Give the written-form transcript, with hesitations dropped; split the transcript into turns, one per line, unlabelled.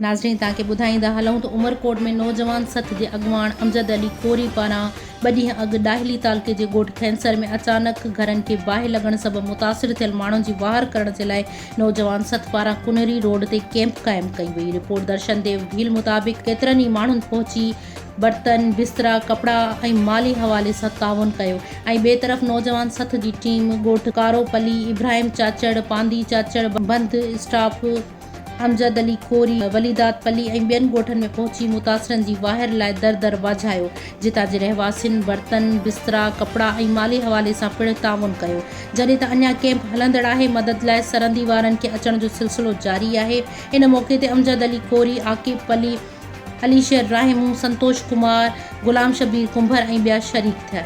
ناظرين توهان کي ٻڌائيندا هلون ته عمرڪوٽ ۾ نوجوان سٿ جي اڳواڻ امجد علي ڪوري پاران ٻه ڏينهن اڳ ڏاهلي تعلقي جي ڳوٺ کينسر ۾ اچانڪ گهرن کي باهه لڳڻ سبب متاثر ٿيل ماڻهن جي واهر ڪرڻ جي لاء نوجوان سٿ پاران ڪنري روڊ تي ڪيمپ قائم ڪئي وئي رپورٽ درشن ديو ڀيل مطابق ڪيترن ئي ماڻهن پهچي برتن، بسترا، ڪپڙا ۽ مالي حوالي سان تعاون ڪيو ۽ ٻئي طرف نوجوان سٿ جي ٽيم ڳوٺ ڪارو پلي، ابراهيم چاچڙ، پانڌي چاچڙ، بند اسٽاپ، امجد علي ڪوري، وليداد پلي ۽ ٻين ڳوٺن ۾ پهچي متاثرن جي واهر لاء در در واجهايو، جتان جي رهواسين برتن، بسترا، ڪپڙا ۽ مالي حوالي سان پڻ تعاون ڪيو. جڏهن ته اڃا ڪيمپ هلندڙ آهي، مدد لاء سرندي وارن کي اچڻ جو سلسلو جاري آهي. ان موقعي تي امجد علي ڪوري، عاقب پلي، علي شير راهمون، سنتوش ڪمار، غلام شبير ڪنڀر ۽ ٻيا شريڪ ٿيا.